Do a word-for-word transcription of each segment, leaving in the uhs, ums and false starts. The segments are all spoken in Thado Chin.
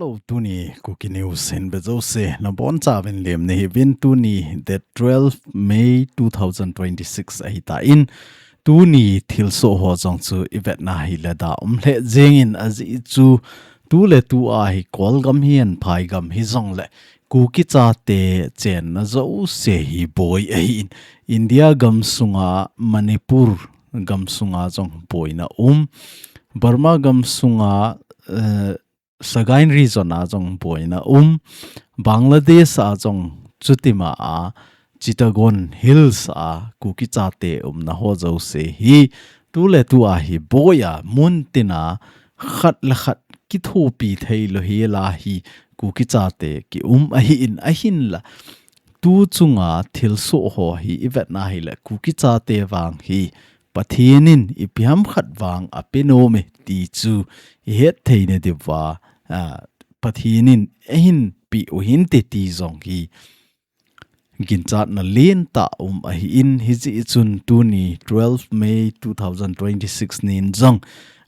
Tuni Kuki News hin vejouse nabonchauvin lemna hiuvin. Tuni date twelve May two thousand twenty-six ahitan, tuni thilsoh ho jong chu ivetna hile da um lheh jengin, ajeh chu tuletua hi Kolgam hihen Phaigam hijongle Kuki chate chenna jouse hi boi ahin. India gamsunga Manipur gamsunga jong boina um. Burma gamsunga, eh, Sagaing region a jong boina um. Bangladesh a jong chutima a Chittagong Hills a Kuki chate umna ho jouse hi tuletua hi boiya muntina khat le khat kithopi theilou hela hi Kuki chate kium ahin, ahinla tuchunga thilsoh ho hi ivetna hile Kuki chate vang hi Pathen in ipi ham khat vang apenom e ti chu ihet theina diuva, ah, Pathen in eihin peh u hinte ti jong hi ginchatna lentah um ahin, hijeh chun tuni twelve May two thousand twenty-six nin jong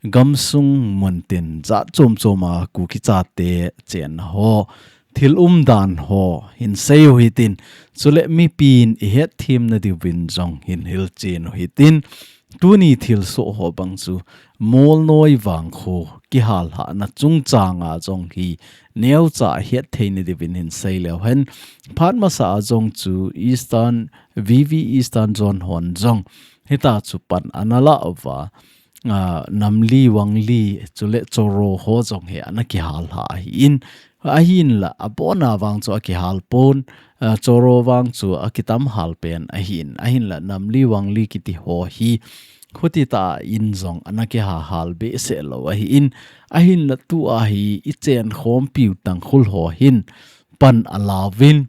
gamsung muntin jat chom choma Kuki chate chenna ho, thil umdan ho hin seiu hitin, chule mipin ihet themna diuvin jong hin hilchen u hitin, tuni thilsoh ho bang chu Molnoi vangkho kihalhahna chungchanga jong hi neocha het theina diuvin hin seileu hen. Phat masa a jong chu Eastern, V V Eastern Zone hon jong hitia chu pan ana la uva, ah, Namli, Wangli, chule Choro ho jong hi ana kihalha ahin, ahinla abona vang chu akihal pon, ah, Choro vang chu akitam hal pen ahin, ahinla Namli, Wangli kiti ho hi khutita in jong ana kihahal behseh lou ahin, ahinla tua hi ichen khompiu Tangkhul ho hin pan alauvin,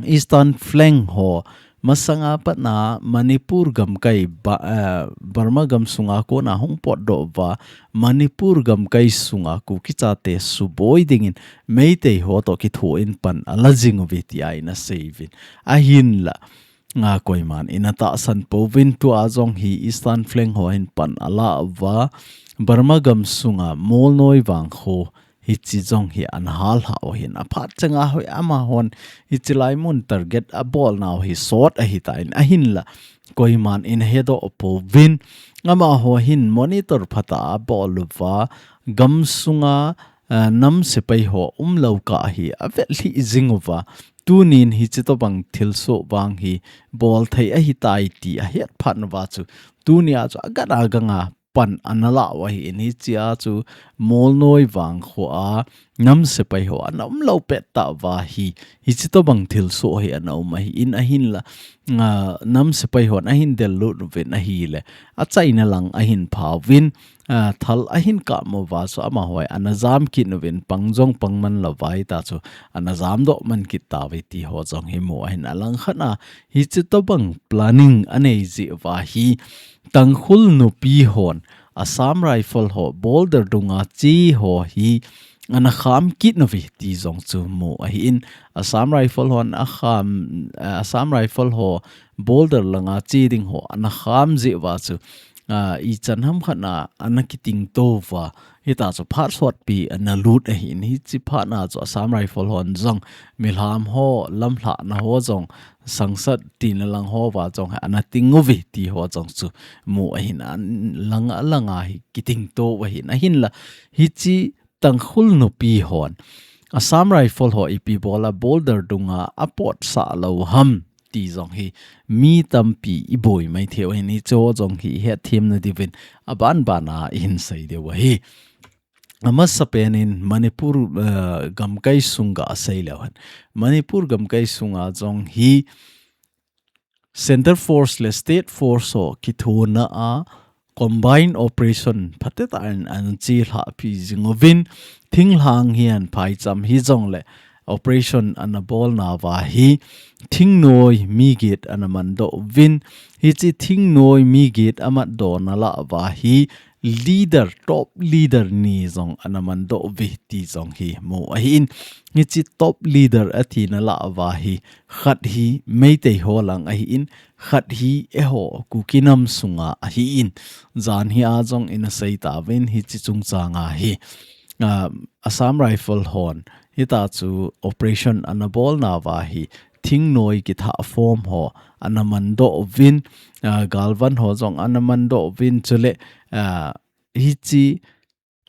Eastern Flank ho, masanga patna Manipur gamkai ba, eh, Burma gamsunga kona hung potdoh uva, Manipur gamkai sunga Kuki chate suboi dingin Meitei ho toh kithoin pan ala jing uve tia ina seiuvin. Ahinla, nga koiman ina tahsan pouvin, tua jong hi Eastern Flank ho hin pan ala uva, Burma gamsunga Molnoi vangkho hiche jong hi ana halha u ahin, aphat changa hoi amahon hiche lai mun target abolnau hi sot ahitan, ahinla koiman ina hedoh pouvin, amaho hin monitor phatah a abol uva, gamsunga, ah, nam sepai ho umlou kah hi avet lhih jing uva, tunin hiche tobang thilsoh vang hi bol thei ahitai ti ahet phat uva chu, tunia chu agat aganga pan ana la u ahin, hichea chu Molnoi vangkho a nam sepai ho ana umlou pettah uva hi, hiche tobang thilsoh hi ana um ahin, ahinla, ah, nam sepai hon ahin del lut uvin ahile, achaina lang ahin phauvin, ah, thal ahin kap uva chu amaho hi ana jam kit uvin, pang jong pang man louva hitia chu ana jamdoh man kit tauve ti ho jong hi mu ahin, alangkhat a hiche tobang planning anei jeh uva hi Tangkhul nupi hon Assam Rifle ho border dunga che ho hi ana kham kit uve ti jong chu mu ahin, Assam Rifle hon akham, eh, Assam Rifle ho border langa che ding ho ana kham jeh uva chu, ah, ichan ham khat na ana kitingtou uva, hitia chu phat sotpi ana lut ahin, hiche phatna chu Assam Rifle hon jong milham ho lamlhahna ho jong sangsat tina lang ho uva jong ana ting uve ti ho jong chu mu ahin, alanga langa hi kitingtou u ahin, ahinla hiche Tangkhul nupi hon Assam Rifle ho ipi bola border dunga apotsah lou ham ti jong hi mi tampi iboi mai thei u ahin, hiche ho jong hi hetthemna diuvin aban bana ihin sei diu ahi. Amasapen in Manipur, eh, gamkai sung gasei leu hen. Manipur gamkai sunga jong hi Centre Force le State Force ho kithona a combined operation phatecha in ana chelhahpi jing uvin, thinglhang hihen phaicham hijongle operation ana bolna uva hi thingnoi mi get ana mandoh uvin, hiche thingnoi mi get amatdohna lah uva hi leader, top leader ni jong ana mandoh uve ti jong hi mu ahin. Hiche top leader athina lah uva hi khat hi Meitei ho lang ahin, khat hi eiho Kuki nam sunga ahin. Jan hi a jong ina sei tauvin hiche chungchanga hi ah, Assam Rifle hon hita chu operation ana bolna uva hi thingnoi kitha form ho ana mandoh uvin, ah, galvan ho jong ana mandoh uvin, chule, ah, hichi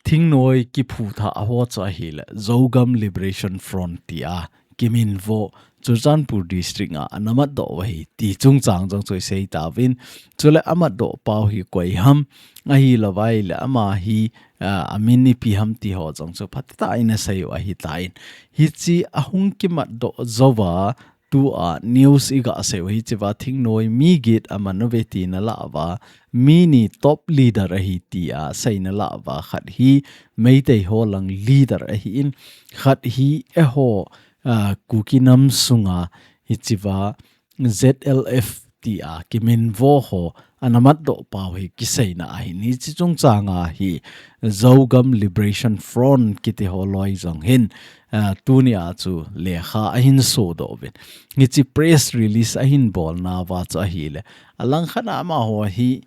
thingnoi kiphutha ho chu ahile Zogam Liberation Front tia kiminvo Churachandpur District a ana matdoh u ahi ti chungchang jong chu isei tauvin. Chule amatdoh pau hi koi ham, ahilouva ahile ama hi, ah, amin ipi ham ti ho jong chu phatah in asei u ahitan. Hichi ahung kimatdoh jouva tua news iga sei u hichiva thingnoi mi get aman uve tina lah uva, mi ni top leader ahi tia seina lah uva, khat hi Meitei ho lang leader ahin, khat hi eiho, ah, Kuki nam sunga hichiva Z L F tia kiminvo ho ana matdoh pau hi kiseina ahin, hichi chungchanga hi Zogam Liberation Front kiti ho loi jong hin, ah, tunia chu lekha ahin sodoh uvin. Hichi press release ahin bolna uva chu ahile, alangkhat a amaho hi,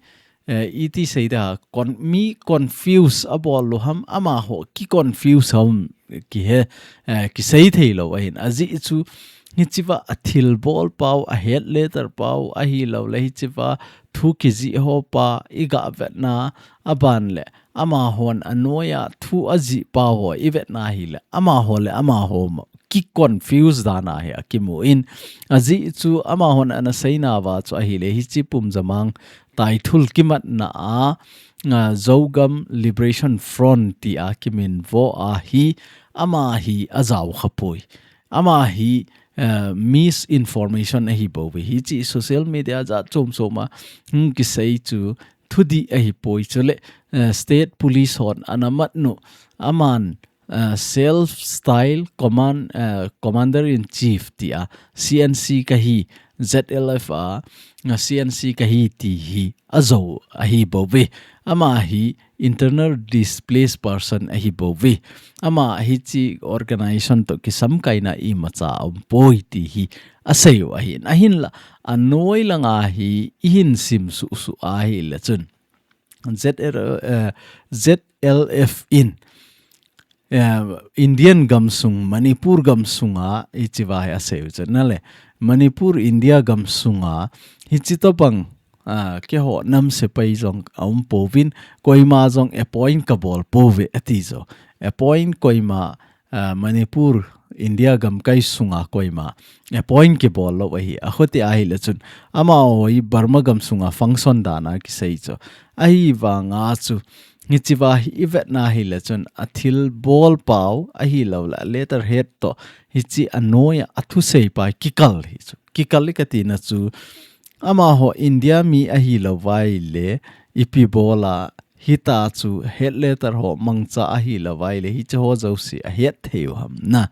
eh, iti seida, con-, mi confuse abol u ham, amaho kiconfuse ham kihe, eh, kisei theilou ahin. Ajeh chu hichiva athilbol pau, a head letter pau, ahilouleh hichiva thu kijih ho pa iga vetna, aban le amahon anoiya thu ajih pau ho ivetna hile, amaho le amaho ma kiconfuse dan ahi akimun. Ajeh chu amahon ana seina uva chu ahile, hichi Phumjamang taithul kimatna a, ah, Zogam Liberation Front tia kiminvo a hi, ama hi ajao khapoi. Ama hi, ah, misinformation ahi bouve. Hichi social media jat chom choma, hmm, kisei chu thudih ahipoi, chule, ah, state police hon ana matnu, aman, ah, self style command, ah, commander in chief tia, C N C kahi, Z L F a, ah, C N C kahi ti hi ajao ahi bouve. Ama hi internal displaced person ahi bouve. Ama hichi organization to kisamkaina imacha aumpoi ti hi asei u ahin. Ahinla, anoi langa hi ihin sim suhsuh ahile chun Z L, eh, Z L F in, eh, Indian gamsung, Manipur gamsunga hichiva hi asei u chu ahile, Manipur India gamsunga hichi tobang, ah, keiho nam sepai jong aumpouvin, koima jong appoint kabol pouve ati jo. Appoint koima, ah, Manipur, India gamkai sunga koima appoint kibol lou ahi. Ahiti ahile chun, amaho hi Burma gamsunga function dan a kisei chu. Ahivanga chu, hichiva hi ivetna hile chun, athilbol pau ahilouleh letterhead to, hichi anoiya athusei pa kikal hi chu. Kikal i katina chu, amaho India mi ahilouva ahile, ipi bola, hita chu head letter ho mangcha ahilouva ahile, hiche ho jouse ahet thei u ham na.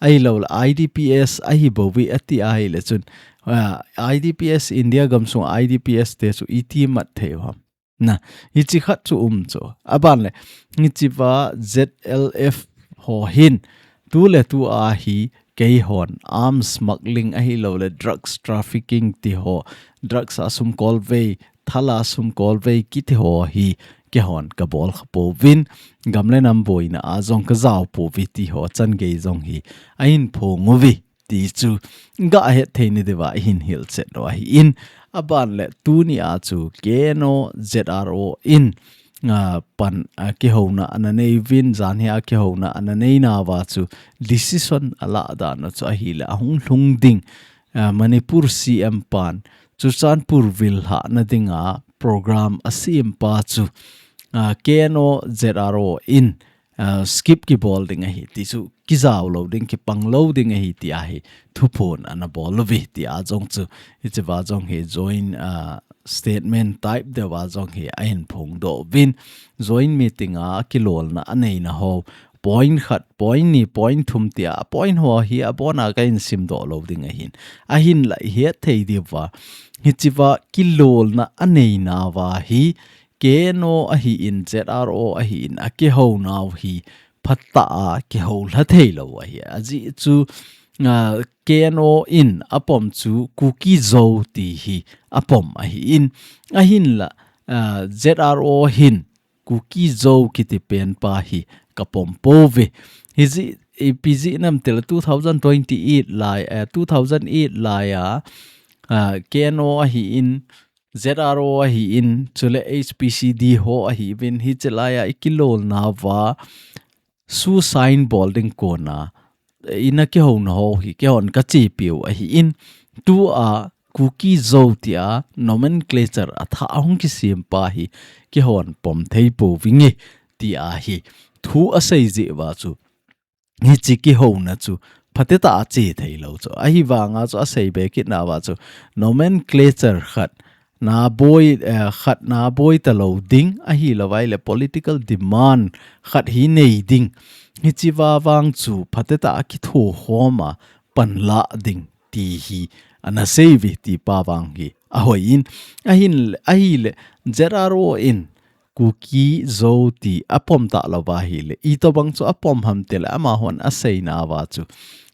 Ahilouleh I D P S ahi bouve ati ahile chun, ah, I D P S, India gamsung I D P S te chu iti mat thei u ham. Na, hichi khat chu um chu. Aban le, hichiva Z L F ho hin, tu le tu a hi keihon arms smuggling ahilouleh drugs trafficking ti ho, drugs a sumkolvei, thal a sumkolvei kiti ho hi keihon kabol kha pouvin, gam le nam boina a jong kajao pouve ti ho changei jong hi ahin phong uve ti chu gahet thei nadiuva ihin hilchet u ahin, aban le tunia chu K N O Z R O in, ah, pan, ah, kihouna ana neiyuvin, janhi a kihouna ana neinauva chu decision ala dan u chu ahile ahung lhung ding, ah, Manipur C M pan Churachandpur vil lhahna dinga program asem pa chu, ah, K N O Z R O in, ah, skip kibol ding ahi, ti chu kijao lou ding, kipang lou ding ahi ti ahi, thuphon ana bol uve ti a jong chu, hichiva jong hi joint, ah, statement type deuva jong hi ahin phongdoh uvin, joint meeting a kilolna aneina ho, point khat, point ni, point thum tia, point ho hi abona kahin simdoh lou ding ahin. Ahinla ihet thei diuva, hichiva kilolna aneinauva hi, K N O ahin, Z R O ahin, akihounau hi phatah a kihoulha thei lou ahi. Ajeh chu, ah, K N O in apom chu Kuki Zo ti hi apom ahin. Ahinla, ah, Z R O hin Kuki Zo kiti pen pa hi kapom pouve. Hijeh, ipi jeh ham itile two thousand twenty-eight lai, eh, two thousand eight lai a, ah, K N O ahin, Z R O ahin, chule H P C D ho ahiuvin, hiche lai a ikilolna uva, su sign bol ding kona, ina kihouna ho hi, kihon kachepiu ahin, tua Kuki Zo tia nomenclature athah ahung kisem pa hi, kihon pom thei pouvinge, tia hi, thu asei jeh uva chu, hiche kihouna chu, phatetah a che theilou chu. Ahivanga chu asei be kitna uva chu, nomenclature khat, na boi, eh, khat na boi talou ding, ahilouva ahile political demand khat hi nei ding. Hiche uva vang chu phatetah a kithokhom a panla ding ti hi ana seiuve ti pa vang hi. Ahoiyin, ahin, ahile Z R O in Kuki Zo ti apom talou uva ahile, itobang chu apom ham itile amahon aseina uva chu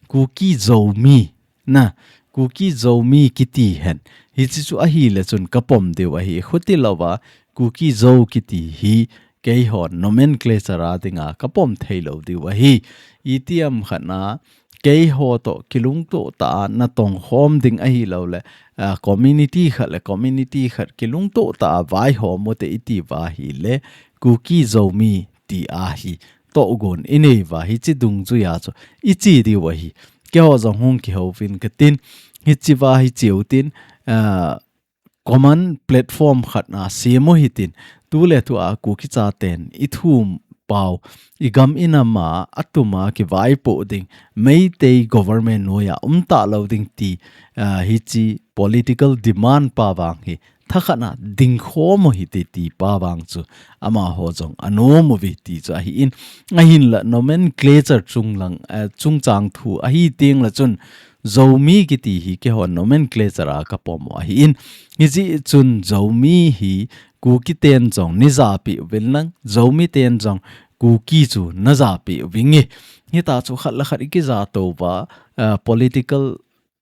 Kuki Zomi, na, Kuki Zomi kiti hen. Hiche chu ahile chun kapom diu ahi. Khuti louva, Kuki Zo kiti hi keihon nomenclature a dinga kapom theilou diu ahi. Itiham khat na, keiho toh kilungtoh tah a natongkhom ding ahilouleh, ah, community khat le community khat kilungtoh tah a vaihom ute iti uva ahile, Kuki Zomi ti ahi. Tohgon inei uva hiche dungjuia chu iche diu ahi. Keiho jong hung kihouvin katin, hiche uva hiche utin, ah, common platform khat na sem u hitin, tuletua Kuki chaten ithum pau, igam inam a, atum a kivaipoh ding, Meitei government noiya um talou ding ti, ah, hiche political demand pa vang hi, thakhat na dingkhom u hite ti pa vang chu, amaho jong anom uve ti chu ahin, ahinla nomenclature chunglang, eh, chungchang thu ahi tengle chun, Zomi kiti hi keihon nomenclature a kapom u ahin. Hijeh chun Zomi hi Kuki ten jong neijapeh uvin lang, Zomi ten jong Kuki chu najapeh uvinge. Hitia chu khat le khat ikijatou uva, ah, political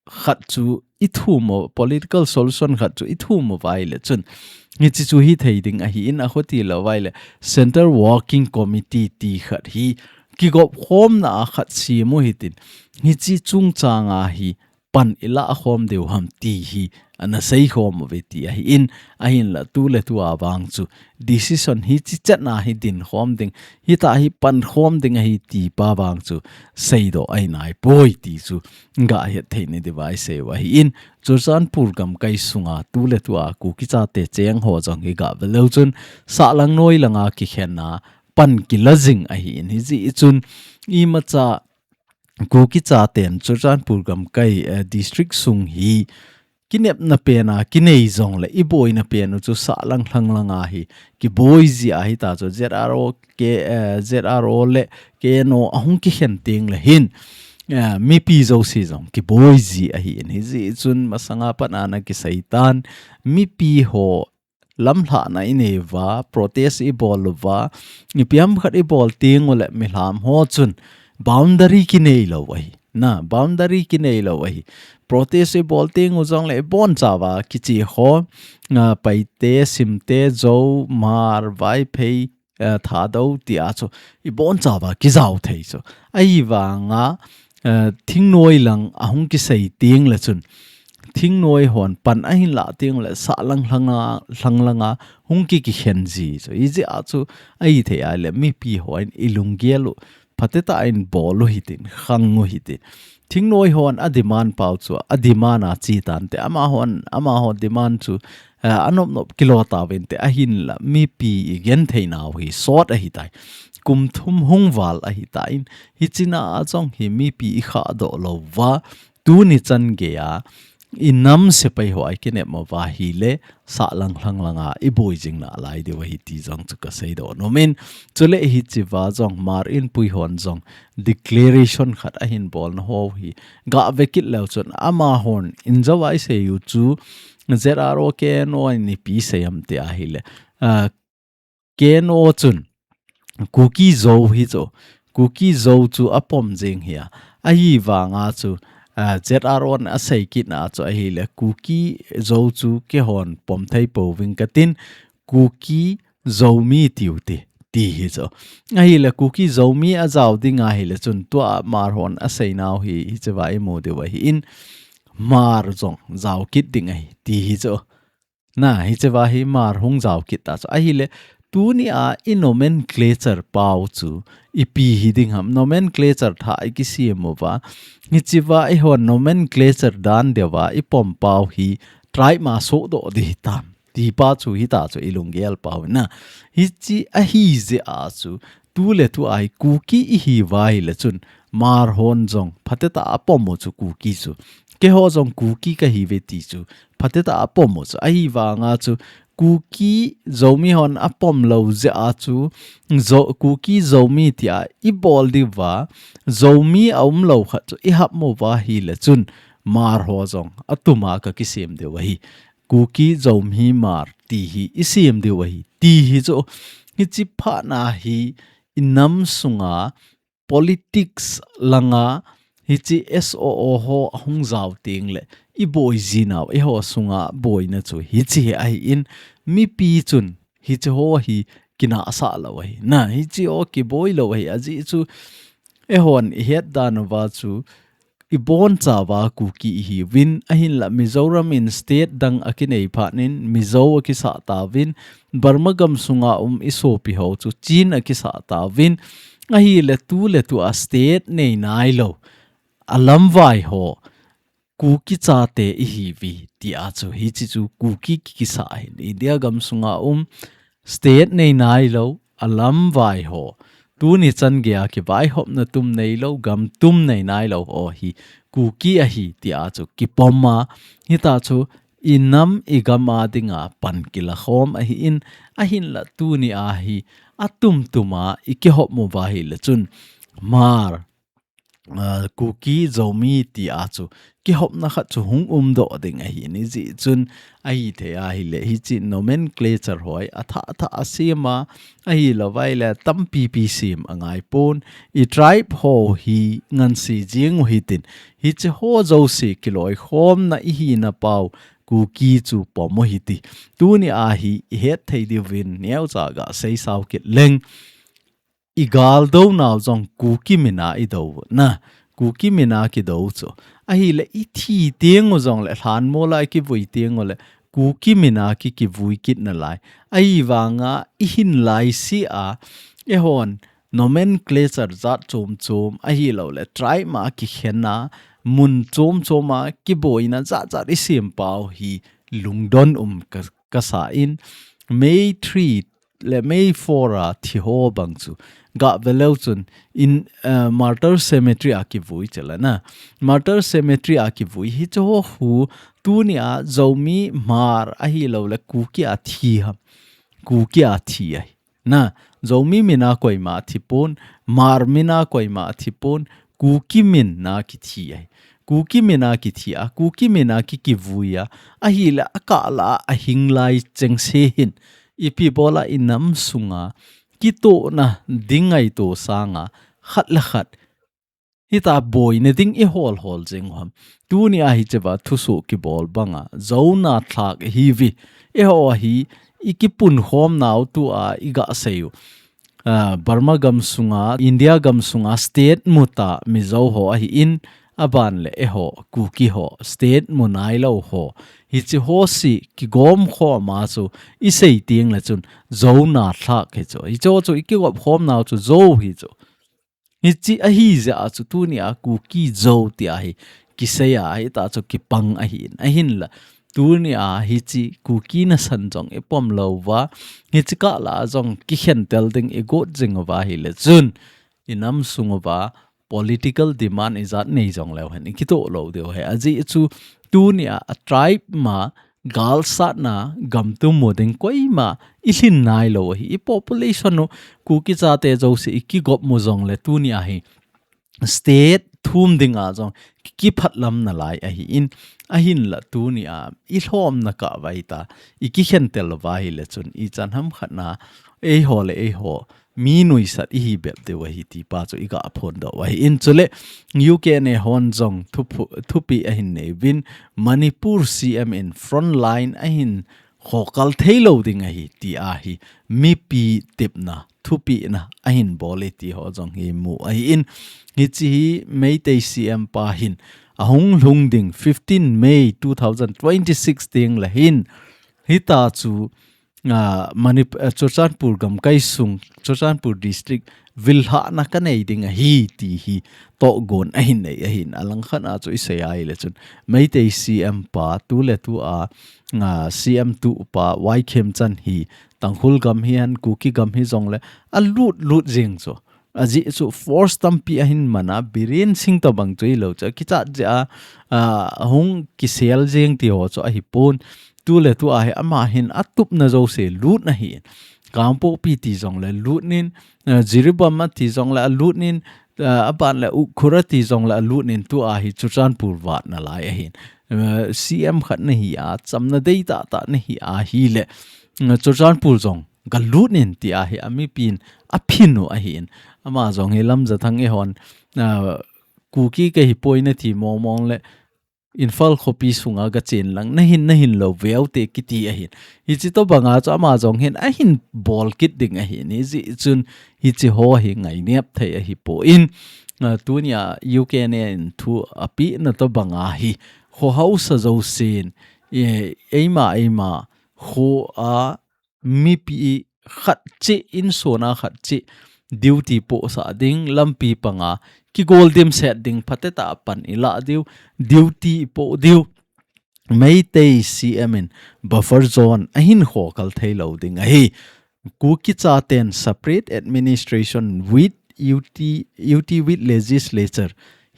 khat chu ithum u, political solution khat chu ithum uva ahile chun, hiche chu hithei ding ahin, akhuti louva ahile Central Working Committee ti khat hi kigopkhomna a khat sem u hitin, hiche chungchang a hi pan ilah khom diu ham ti hi ana seikhom uve ti ahin, ahinla tuletua vang chu decision hiche chetna hi dinkhom ding, hitia hi pankhom ding ahi ti pa vang chu seidoh ahi naipoi ti chu gahet theina diuva iseiu ahin, Churachandpur gamkai sunga tuletua Kuki chate cheng ho jong hi gave leu chun, sahlang noi langa kikhenna pan kila jing ahin, hijeh chun imacha Kuki chaten Churachandpur gamkai, eh, district sung hi kinepna pen a kinei jongle iboina pen u chu sahlang lhanglang a hi kiboi ji ahi ta chu Z R O K, eh, Z R O le K N O ahung kikhen tengle hin, eh, mipi jouse jong kiboi ji ahin, hijeh chun masanga pat a ana kiseitan, mipi ho lamlhahna inei uva, protest ibol uva, ipi ham khat ibol tengule milham ho chun boundary kinei lou ahi. Na, boundary kinei lou ahi. Protest ibol tengu jongle ibonchauva kiche khom, ah, Paite, Simte, Zou, Hmar, Vaiphei, eh, Thadou tia chu ibonchauva kijao thei chu. Ahivanga, eh, thingnoi lang ahung kisei tengle chun, thingnoi hon pan ahin lah tengle sahlang lhanga, lhanglanga hung ki, kikhen ji chu. Hijeh a chu ahithei ahile mipi hon ilunggel u phatetah in bol u hitin, khang u hitin. Thingnoi hon a demand pau chu, a demand a che tante, amahon, amaho demand chu, eh, anop nop kilo tauvinte, ahinla mipi igentheinau hi sot ahitai. Kum thum hung val ahitan, hichena a jong hi mipi ikhahdoh louva, tuni chan geiya, inam sepai ho a ikinep uva ahile, sahlang lhanglanga iboi jing nalai diu ahi ti jong chu kaseidoh nomin. Chule hichea jong Hmar Inpui hon jong declaration khat ahin bolna ho hi gave kit leu chun, amahon injouva iseiu chu Z R O K N O in ipi sei am ti ahile, ah, K N O chun Kuki Zo hi chu, Kuki Zo chu apom jing hia, ahivanga chu, ah, Z R O in asei kitna chu ahile, Kuki Zo chu keihon pom thei pouving katin, Kuki Zomi tiu ti. ti hi chu. Ahile Kuki Zomi a jao ding ahile chun tua Hmar hon a seinau hi, hiche va i mu diu ahi in Hmar jong jao kit ding ahi ti hi chu. Na, hiche va hi Hmar hung jao kit ta chu. Ahile tuni a i nomenclature pau chu ipi hi ding ham. Nomenclature thah i kisem uva. Hiche va i hon nomenclature dan deuva i pom pau hi tribe ma sodoh ding hitam. Ti pa chu hita chu i lunggel pau na. Hiche ahi jeh a chu tu le tu a hi Kuki i hi uva ahile chun Hmar hon jong phatecha a pom u chu Kuki chu. Keiho jong Kuki ka hi uve ti chu phatecha a pom u chu. Ahivanga chu Kuki Zomi hon a pom lou jeh a chu Zo-, Kuki Zomi tia i bol diu va Zomi a um lou khat chu i hap mu uva ahile chun Hmar ho jong a tuma ka kisem diu ahi. Kuki Zomi Hmar ti hi i sem diu ahi. Ti hi chu hiche phat na hi i nam sunga politics langa hiche S O O ho a hung jao teng le i boi jinau, eiho sunga boina chu hiche hi ahi in mipi chun hiche ho hi kinah sah lou ahi. Na, hiche ho kiboi lou ahi. Ajeh chu eihon i het dan uva chu i bonchauva Kuki i hi uvin, ahinla Mizoram in state dang a kinei phat in Mizo a kisah tauvin, Burma gam sunga um i sopi ho chu Chin a kisah tauvin, ahile tu le tu a state nei nai lou a lamvai ho Kuki chate i hi uve ti a chu hiche chu Kuki ki, kisah ahin India gam sunga um state nei nai lou a lamvai ho. Tuni chan geiya kivaihopna tum nei lou, gam tum nei nai lou ho hi Kuki ahi ti a chu kipom a, hita chu i nam i gam a dinga pan kila khom ahi in, ahinla tuni a hi a tum tum a i kihop mu uva ahile chun Hmar, ah, Kuki Zomi ti a chu kihopna khat chu hung um doh ding ahi in, hijeh chun ahi thei ahile hiche nomenclature ho hi a thah thah a sem a, ahilou vai le tampi pi sem a ngai pon. I tribe ho hi ngansi jing u hitin, hiche ho jouse kiloikhomna i hina pau Kuki chu pom u hite. Tuni a hi i het thei diuvin neocha ga sei sao kit leng. I gal do nau jong Kuki min a i do u na, Kuki min a kido u chu. Ahile i thi teng u jong le lhanmol a i kivui teng u le Kuki min a ki, kivui kit nalai. Ahivanga i hin lai si a, eihon nomenclature jat chom chom, ahilou le tribe ma kikhen a, mun chom chom a kiboina jat jat i sem pau hi lungdon um ka, kasa in, May three le May four a thi ho bang chu ga ve leu chun in, eh, Martyr Cemetery a kivui chela na. Martyr Cemetery a kivui hiche ho khu tuni a Zomi, Hmar ahilou le Kuki a thi ham. Kuki a thi ahi. Na, Zomi min a koima thi pon, Hmar min a koima thi pon, Kuki min a kithi ahi. Kuki min a kithi a, Kuki min a ki, kivui a, ahile a kah la a hing lai chengse hin ipi bol a i nam sunga kitohna ding ngaito sanga khat le khat hita boina ding i hol hol jing u ham. Tuni a hiche va thusoh kibol banga Zo nathlak i hi uve. Eiho hi i kipunkhom nau tua i ga sei u. Ah, Burma gam sunga, India gam sunga state mu ta Mizo ho ahi in, aban le eiho Kuki ho state mu nai lou ho. Hiche ho si kigom khom a chu i sei teng le chun Zo nathlak hi chu. Hiche ho chu i kigop khom nau chu Zo hi chu. Hiche ahi jeh a chu tuni a Kuki Zo ti a hi kisei a, hita chu kipang ahi in, ahinla tuni a hiche Kuki nasan jong i pom lou uva, hiche kah la jong kikhen tel ding i got jing uva ahile chun i nam sung uva political demand i jat nei jong leu hen i kitoh lou diu ahi. Ajeh chu tuni a, a tribe ma galsatna gam tum mu ding koima i lhin nai lou ahi. I population u Kuki chate jouse i kigop mu jong le tuni a hi state thum ding a jong ki, kiphat lam nalai ahi in, ahinla tuni a i lhomna kah vai ta i kikhen tel uva ahile chun i chan ham khat na eiho le eiho mi nuisat i hi bep diu ahi ti pa chu i ga phondoh u ahi in. Chule U K N A hon jong thuphu-, thupi ahin nei uvin, Manipur C M in front line ahin khokal thei lou ding ahi ti a hi mipi tepna thupina ahin bol e ti ho jong hi mu ahi in, hiche hi Meitei C M pa hin ahung lhung ding fifteen May two thousand twenty-six teng le hin, hita chu, ah, Manip-, ah, Churachandpur gamkai sung, Churachandpur district vil lhahna ka nei ding ahi ti hi tohgon ahin nei ahin, alangkhat a chu i sei a ahile chun Meitei C M pa tu le tu a, ah, C M tu pa Y Khemchand hi Tangkhul gam hi hen, Kuki gam hi jong le alut lut jeng chu. Ajeh chu force tampi ahin man a, Biren Singh tobang chu hilou chu, kichat jeh a, ah, hung kisel jeng ti ho chu ahi pon. Tu le tu a hi ama hin atupna jouse lut na hi. Kangpokpi ti jong le lut nin, ah, Jiribam ati jong le alut nin, ah, aban le Ukhrul ati jong le alut nin, tu a hi Churachandpur vat na lai ahin. Ah, C M khat na hi a, chamna dei tah tah na hi ahile, ah, Churachandpur jong galut nin ti a hi amipin aphin u ahin. Ama jong hi Lamjathang eihon, ah, Kuki kahi poi nati mong mong le Imphal khopi sunga gachen lang nahin, nahin lou veu te kiti ahin. Hiche tobang a chu ama jong hin ahin bol kit ding ahin. Hijeh chun hiche ho hi ngainep thei ahi pon, ah, tunia U K N A in thu apeh na tobang a hi kho hausa jousen, eh, eima, eima kho a mipi khat cheh, insung a khat cheh, duty pohsah ding, lampi panga kigol dimset ding, phatecha pan ilah diu, duty ipoh diu. Meitei C M in buffer zone ahin khokal thei lou ding ahi. Kuki chaten separate administration with U T, U T with legislature.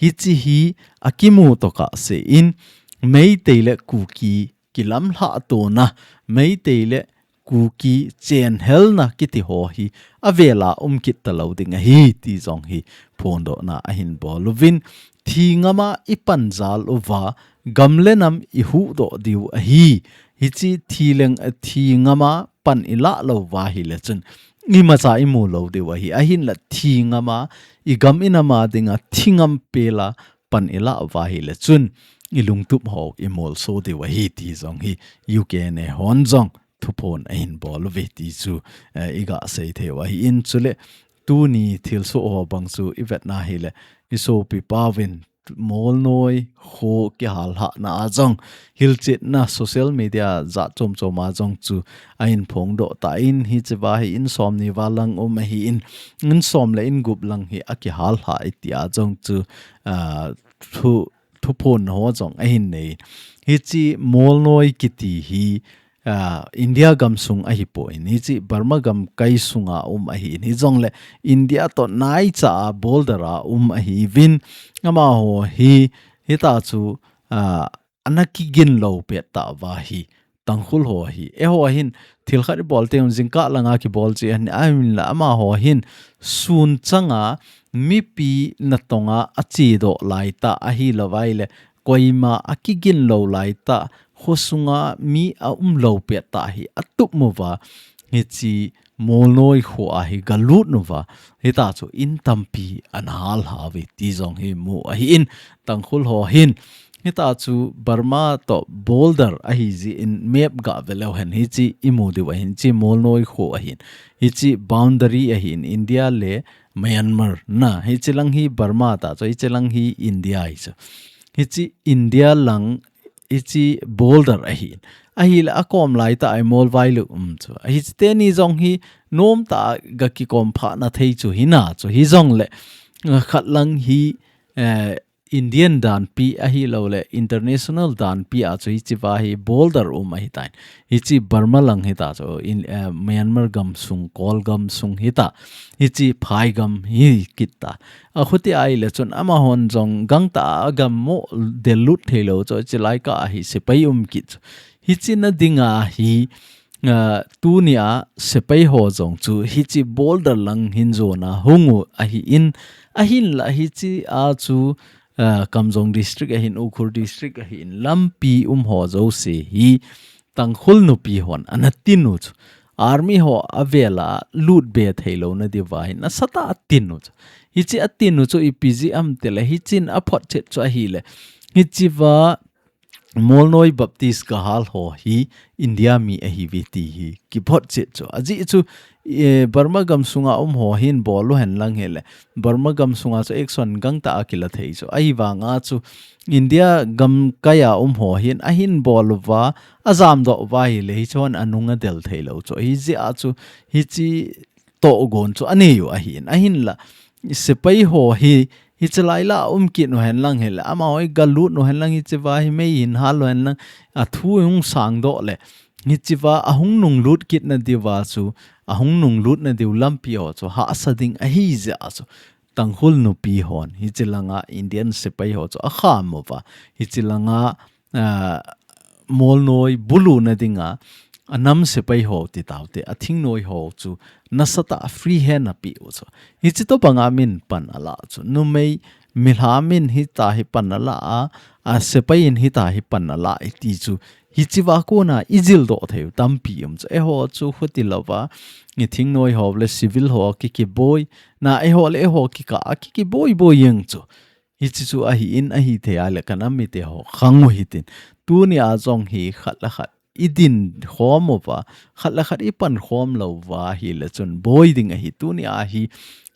Hiche hi akimu tokah se in Meitei le Kuki kilamlhah tona, Meitei le Kuki chenhelna kiti ho hi avel a um kit talou ding ahi ti jong hi phondohna ahin bol uvin, thi ngam a ipan jal uva, gam le nam ihuhdoh diu ahi. Hiche thi leng, thi ngam a pan ilah lou uva ahile chun imacha imu lou diu ahi. Ahinla thi ngam a, igam inam a dinga thi ngam pel a pan ilah uva ahile chun ilungtup ho imolso diu ahi ti jong hi U K N A hon jong thuphon ahin bol uve ti chu, eh, iga sei thei u ahi in. Chule tuni thilsoh ho bang chu ivetna ahile, isopi pauvin Molnoi kho kihalhahna a jong hilchetna social media jat chom chom a jong chu ahin phongdoh tan, hiche va hi in som ni val lang um ahi in, in som le in gup lang hi akihalhah e ti a jong chu, ah, thu, thuphon ho jong ahin nei. Hiche Molnoi kiti hi, ah, India gam sung ahi pon, hiche Burma gamkai sunga um ahi in, hijongle India to naicha a border a um ahiuvin, amaho hi hita chu, ah, ana kigin lou pet tah uva hi Tangkhul ho hi, eiho hin thil khat ibol teng jingkah langa kibol chu ahin, ahinla amaho hin sun changa mipi natong a achedoh lai tah ahilou vaile, koima akigin lou lai tah, kho sunga mi aum lou pet tah hi atup uva, hiche Molnoi kho a hi galut uva, hita chu in tampi ana halhah uve ti jong hi mu ahi in, Tangkhul ho hin hita chu Burma to border ahi jeh in map ga ve leu hen hiche imu diu ahin, hiche Molnoi kho ahin, hiche boundary ahin, India le Myanmar na, hiche lang hi Burma ta chu, hiche lang hi India ahi chu. Hiche India lang, hiche border ahin. Ahile akom lai tah a imol vai lou um chu. Hiche teni jong hi nomtah a ga kikom phah na thei chu hina chu. Hijongle, ah, khat lang hi, eh, Indian danpi ahilou le international danpi a chu hiche va hi border um ahitan. Hiche Burma lang hita chu in, eh, Myanmar gam sung, Kol gam sung hita. Hiche Phai gam hi kit ta. Akhuti ahile chun amahon jong gangtah a agam mo del lut thei lou chu, hiche lai kah a hi sepai um kit chu. Hiche na dinga hi, ah, tunia sepai ho jong chu hiche border lang hin jona hung u ahi in, ahinla hiche a chu, ah, Kamjong district ahin, Ukhrul district ahin, lampi um ho jouse hi Tangkhul nupi hon ana tin u chu. Army ho avel a lut be thei lou na diuva hin nasatah a tin u chu. Hiche a tin u chu ipi jeh ham tile, hichen aphotchet chu ahile, hiche va Molnoi Baptist Kahal ho hi India mi ahiuve ti hi kiphotchet chu. Ajeh chu, eh, Burma gam sunga um ho hin bol u henlang hile, Burma gam sunga chu action gangtah a kila thei chu. Ahivanga chu India gamkai a um ho hin ahin bol uva, ajamdoh uva hile hichun anung adel thei lou chu. Hijeh a chu hiche tohgon chu anei u ahin, ahinla sepai ho hi, hiche lai la um kit u henlang hile, amaho hi galut u henlang, hiche va hi mei hin hal u henlang, athu hung sangdoh le, hiche va ahung nunglut kit nadiuva chu, ahung nunglut nadiu lampi ho chu hahsa ding ahijeh a chu, Tangkhul nupi hon hiche langa Indian sepai ho chu akham uva, hiche langa, ah, Molnoi bulu nadinga anam sepai ho ti taute, athingnoi ho chu nasatah a free hand apeh u chu. Hiche tobanga min pan ala chu, numei milham in hitia hi pan ala a, asepai in hitia hi pan ala iti chu, hiche va kona ijildoh thei u tampi um chu. Eiho chu khuti louva, ithingnoi ho le civil ho kikiboi, na eiho le eiho kikah a kikiboi boi jeng chu. Hiche chu ahin, ahithei a le kanam mite ho khang u hitin. Tunia jong hi khat le khat idin khom uva, khat le khat ipan khom lou uva hile chun boi ding ahi. Tunia hi,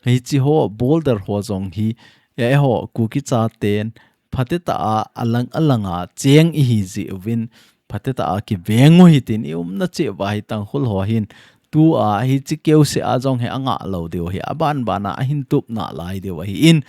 hiche ho, border ho jong hi, eiho Kuki chaten, phatetah a alang alanga cheng ihi jeh uvin, phatetah a kiveng u hitin, iumna cheh uva hi Tangkhul ho hin, tua hiche keuseh a jong hi angah lou diu ahi, abanbana ahin tup nalai diu ahin,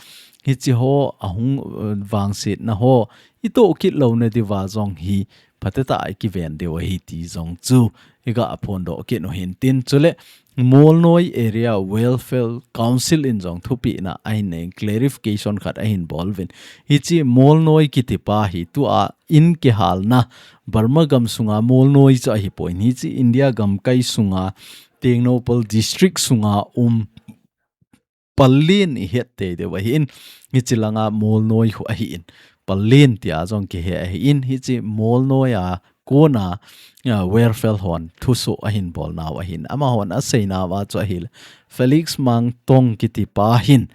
hiche ho ahung, uh, vangsetna ho itoh kit lou nadiuva jong hi phatetah a ikiven diu ahi ti jong chu iga phondoh kit u hintin. Chule Molnoi Area Welfare Council in jong thupehna ahin nei, clarification khat ahin bol uvin. Hiche Molnoi kitipa hi tua in kihalna Burma gam sunga Molnoi chu ahipoi, hiche India gamkai sunga Tengnoupal District sunga um Pallel in ihet thei diu ahin, hiche langa Molnoi khu ahin, Pallel tia jong kihe ahin, hiche Molnoi a kona, ah, welfare hon thusoh ahin bolnau ahin, amahon aseinauva chu ahile, Felix Mangtong kitipa hin,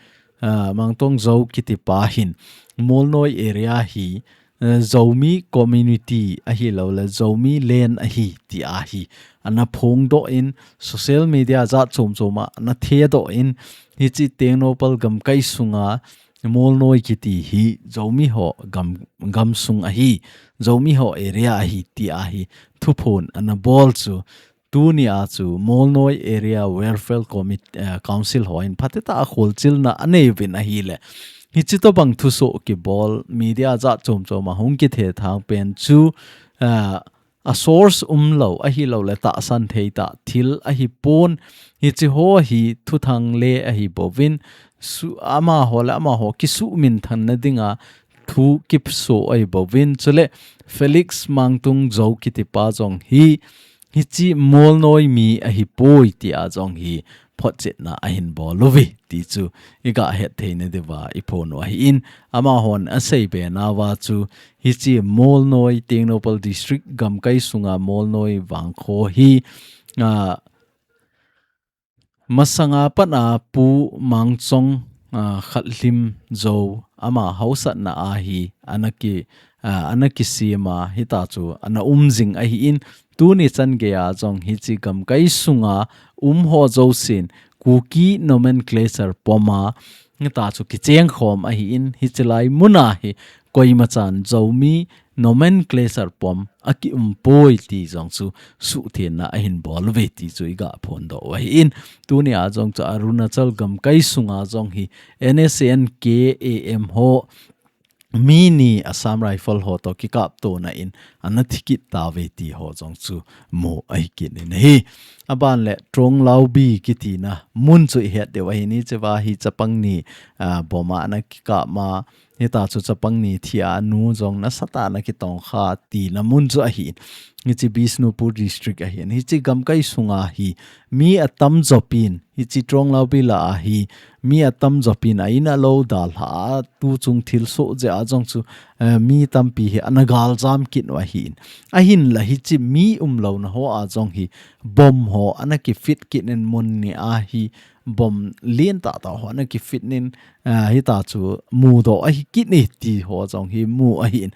ah, Mangtong Zo kitipa hin, Molnoi area hi, eh, Zomi community ahilouleh Zomi land ahi tia hi ana phongdoh in, social media jat chom chom a ana thedoh in, hiche Tengnoupal gamkai sunga Molnoi kiti hi Zomi ho gam, gamsung ahi, Zomi ho area ahi tia hi thuphon ana bol chu, tunia chu Molnoi Area Welfare Commit-, eh, Council hon phatetah a kholchilna anei uvin ahile, hiche tobang thusoh kibol, media jat chom chom a hung kithethang pen chu, eh, a source umlou ahilouleh tahsan theitah thil ahipon, hiche ho hi thuthang le ahi bouvin, su-, amaho le amaho kisuhminthanna dinga thu kisoh ahi bouvin, chule Felix Mangtong Zo kitipa jong hi, hiche Molnoi mi ahipoi tia jong hi photchetna ahin bol uve ti chu iga hetthei nadiuva iphon u ahin, amahon aseibe nauva chu hiche Molnoi Tengnoupal District gamkai sunga Molnoi vangkho hi, ah, masanga pat a Pu Mangchong, ah, Khatlhim Zo ama hausatna a hi ana ki, ah, ana kisem a, hitia chu ana um jing ahin, tuni chan geiya jong hiche gamkai sunga um ho jousen Kuki nomenclature pom a, hitia chu kichengkhom ahin, hiche lai muna hi koimachan Zomi nomenclature pom akiumpoi ti jong chu suhthenna ahin bol uve ti chu iga phondoh u ahin, tunia jong chu Arunachal gamkai sunga jong hi N S A N K A M ho mi ni Assam Rifle ho toh kikaptona in ana thikit tauve ti ho jong chu mu ahi kit in ahi. Aban le Tronglaobi kitina mun chu ihet diu ahin, hiche va hi chapang ni, ah, bom a ana kikap ma, hitia chu chapang ni thi a anu jong nasatah a ana kitongkha tina mun chu ahin. Hiche Bishnupur District ahin. Hiche gamkai sunga hi mi atamjopin, hiche Tronglaobi lah a hi mi atamjopin a in alou dalha a, tuchung thilsoh jeh a jong chu eh, mi tampi hi ana galjam kit u ahin. Ahinla hiche mi umlouna hoa jong hi bomb ho ana kifit kit in mun ni a hi bomb lien tahtah ho ana kifit in, eh, hitachu mudoh ahi kit e ti ho jong hi mu ahin.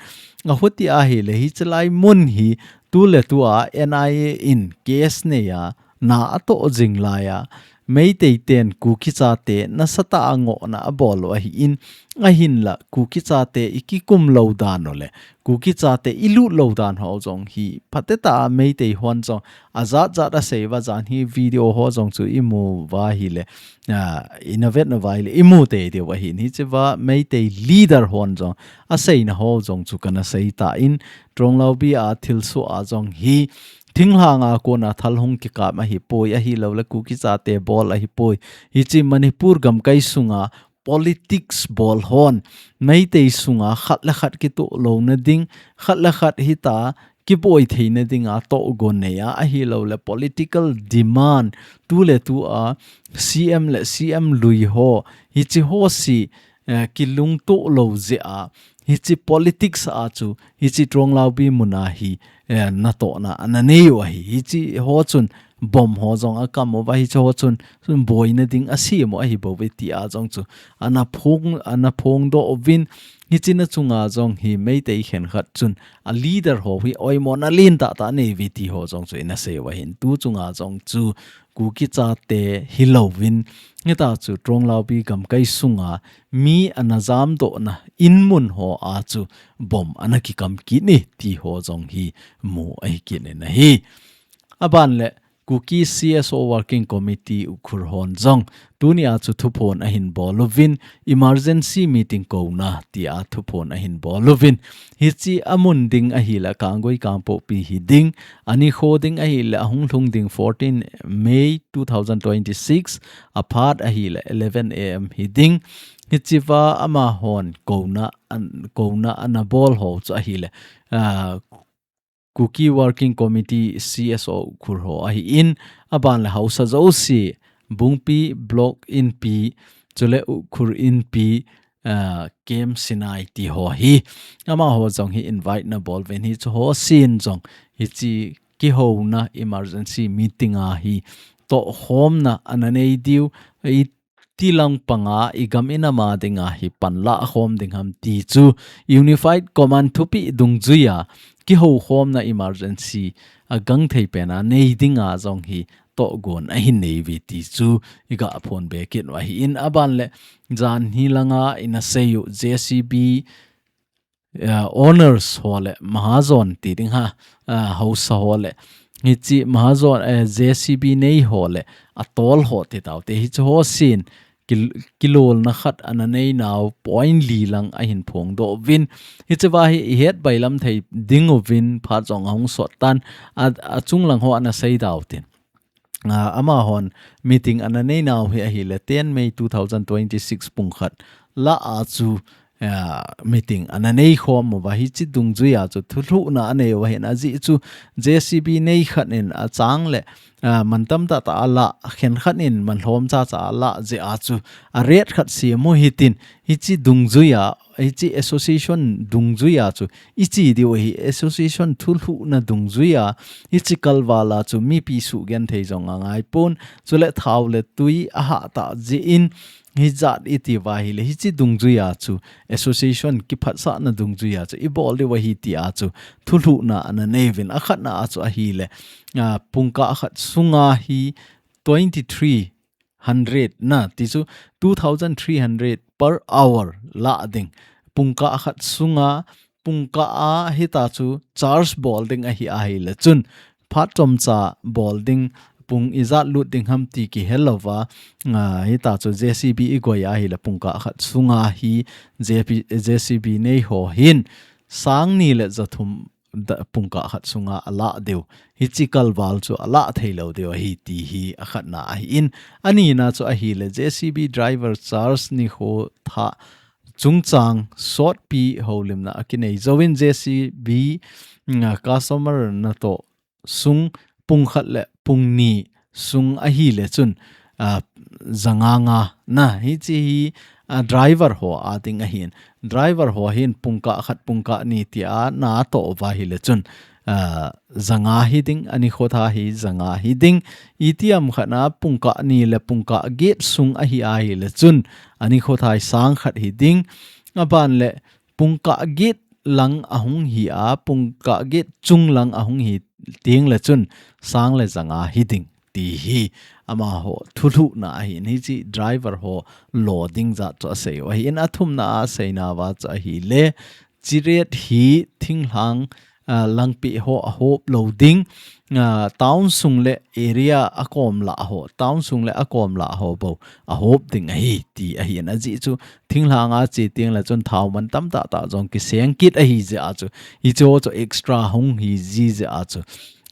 Ahuti ahile hiche lai mun hi tuletua N I A in case neiya na atoh jing laiya, Meitei ten Kuki chate nasatah a ngohna abol u ahin, ahinla Kuki chate ikikum lou dan u le, Kuki chate ilut lou dan ho jong hi, phatecha Meitei hon jong, ajat jat asei uva jan hi video ho jong chu imu uva ahile, ah, ina vet uva ahile, imu teitei u ahin hichea, Meitei leader hon jong, aseina ho jong chu kana seitan, Tronglaubi a thilsoh a jong hi, thinglhang a kona thal hung kikap ahipoi, ahilou le Kuki chate bol ahipoi. Hiche Manipur gamkai sunga politics bol hon, Meitei sunga khat le khat kitoh louna ding, khat le khat hita kiboi theina dinga tohgon neiya, ahilou le political demand, tuletua C M le C M lui ho, hiche ho si, eh, kilungtoh lou jeh a, hiche politics a chu, hiche Tronglaubi mun a hi, eh, natohna ana nei u ahi. Hiche ho chun bomb ho jong akam uva, hiche ho chun, chun boina ding asem u ahi bouve tia jong chu ana phong, ana phongdoh uvin, hiche na chunga jong hi Meitei khenkhat chun a leader ho hi oimona lien tahtah anei uve ti ho jong chu ina sei u ahin. Tu chunga jong chu Kuki chate hilouvin, hitachu Tronglaubi gamkai sunga mi ana jamdohna in mun hoa chu bomb ana kikam kit e ti ho jong hi mu ahi kit in ahi. Aban le Kuki C S O Working Committee Ukhrul hon jong tunia chu thuphon ahin bol uvin, emergency meeting kouna tia thuphon ahin bol uvin. Hiche amun ding ahile Kanggui Kangpokpi hiding, anikho ding ahile ahung lhung ding fourteen May two thousand twenty-six, aphat ahile eleven A M hiding. Hichea amahon kouna an, kouna ana bol ho chu ahile, ah, Kuki Working Committee C S O Ukhrul ho ahin, aban le haosa jouse, Bungpi Block Inpi, chule Ukhrul Inpi, ah, Camp Sinai ti ho hi, amaho jong hi invite na bol uvin, hiche ho sen jong hiche kihouna emergency meeting a hi tohkhomna ana nei diu, i tilang panga igam inam a dinga hi panla khom ding ham ti chu Unified Command thupeh dungjuia kihoukhomna emergency a gangthei pena nei dinga jong hi tohgon ahin nei uve ti chu iga phonbe kit u ahin, aban le jan hi langa ina sei u J C B ah, owners ho le, mahajon ti ding ham, ah, haosa ho le, hiche mahajon, eh, J C B nei ho le, atol ho ti taute, hiche ho sen, kil-, kilolna khat ana neinau point li lang ahin phongdoh uvin. Hichea hi ihet bailam thei ding uvin phat jong ahung sot tan, a, achung lang ho ana sei dautin. Ah, amahon meeting ana neinau hi ahile ten May two thousand twenty-six pung khat lah a chu, ah, meeting ana neikhom uva, hiche dungjuia chu thulhuhna anei u ahin, ajeh chu J C B nei khat in achang le, ah, mantam tahtah alah, khenkhat in manlhom chacha alah jeh a chu a rate khat sem u hitin, hiche dungjuia, hiche association dungjuia chu iche diu ahi, association thulhuhna dungjuia, hiche kalval a chu mipi sugenthei jong angaipon, chule thao le tui ahah tah jeh in, hijat iti uva ahile, hiche dungjuia chu association kiphatsahna dungjuia chu ibol diu ahi tia chu thulhuhna ana nei uvin, akhatna a chu ahile, ah, pungkah khat sunga hi twenty-three hundred na, ti chu two thousand three hundred per hour lah ding. Pungkah khat sunga, pungkah a hitachu charge bol ding ahi, ahile chun, phat chomcha bol ding, pung ijat lut ding ham ti kihel louva, ah, hitachu J C B igoi ahile pungkah khat sunga hi J P, J C B nei ho hin sang ni le jathum da, pungkah khat sunga alah diu. Hiche kalval chu alah thei lou diu ahi ti hi akhatna ahin. Anina chu ahile J C B driver charge nikho thah chungchang sotpi houlimna akinei jouvin J C B, mm, customer natoh sung pung khat le pung ni sung ahile chun, ah, ja nga nga na, hiche hi a driver ho a ding ahin. Driver ho hin pungkah khat pungkah ni tia na toh uva ahile chun, a, zanga hi ding, ani khotha hi zanga hi ding, itiam khat na pungkah ni le pungkah get sung ahi ahile chun, ani khotha hi sang khat hi ding, aban le pungkah get lang ahung hi a, pungkah get chung lang ahung hi teng le chun, sang le zanga hi ding. Ti hi amaho thulhuhna ahin, hichi driver ho lo ding jat chu asei u ahin, athumna a seina uva chu ahile, chi rate hi thinglhang, a, langpi ho ahop lo ding, a, town sung le area akom lah ho, town sung le akom lah ho bou ahop ding ahi ti ahin, ajeh chu thinglhang a che teng le chun thao man tamtah tah jong kiseng kit ahi jeh a chu, hicho chu extra hung hi ji jeh a chu,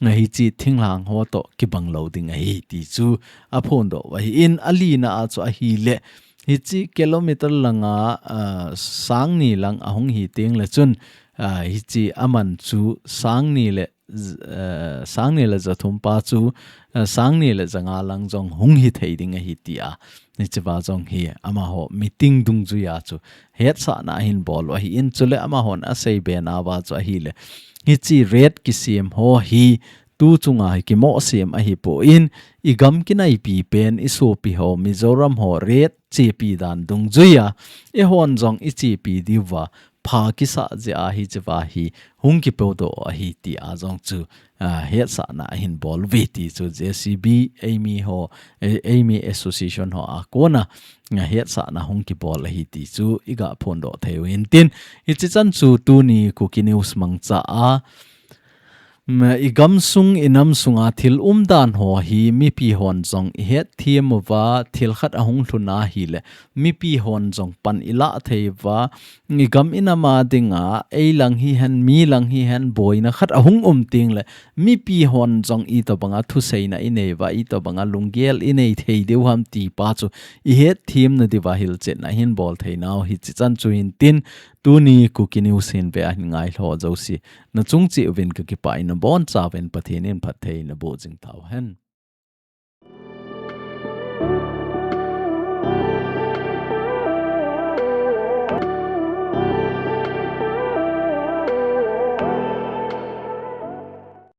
a, hichi thinglhang ho toh kibang lo ding ahi ti chu aphondoh u ahin, alina a chu ahile, hichi kilometer langa, a, sang ni lang ahung hi teng le chun, a, hichi aman chu sang ni le z-, a, sang ni le jathum pa chu, a, sang ni le janga lang jong hung hi thei ding ahi tia, hichi uva jong hi amaho meeting dungjuia chu hetsahna ahin bol u ahin, chule amahon asei bena uva chu ahile, hichi rate kisem ho hi tu chunga hi kimoh sem ahipon, igam kinaipi pen isopi ho Mizoram ho rate chepi dan dungjuia eihon jong ichepi diuva pha kisah jeh a hichi uva hi hung kipodoh ahi tia jong chu, a, hetsahna ahin bol uve ti chu J C B eimi ho, e-, eimi association ho a kona, a, hetsahna hung kibol ahi ti chu iga phondoh thei u hintin, hichi chan chu tuni Kuki News mangcha a, m-, igam sung, inam sunga thil umdan ho hi mipi hon jong ihet them uva, thil khat ahung lhun ahile, mipi hon jong pan ilah thei uva, igam inam a dinga, eilang hihen, milang hihen, boina khat ahung um teng le, mipi hon jong itobanga thuseina inei uva, itobanga lunggel inei thei diu ham ti pa chu ihet them na diuva hilchetna ahin bol thei nau hichi chan chu hintin, tuni Kuki News hin ve ahin ngailhah jouse nachung cheh uvin kakipah in, nabonchauvin Pathen in phatthei naboh jing tauhen.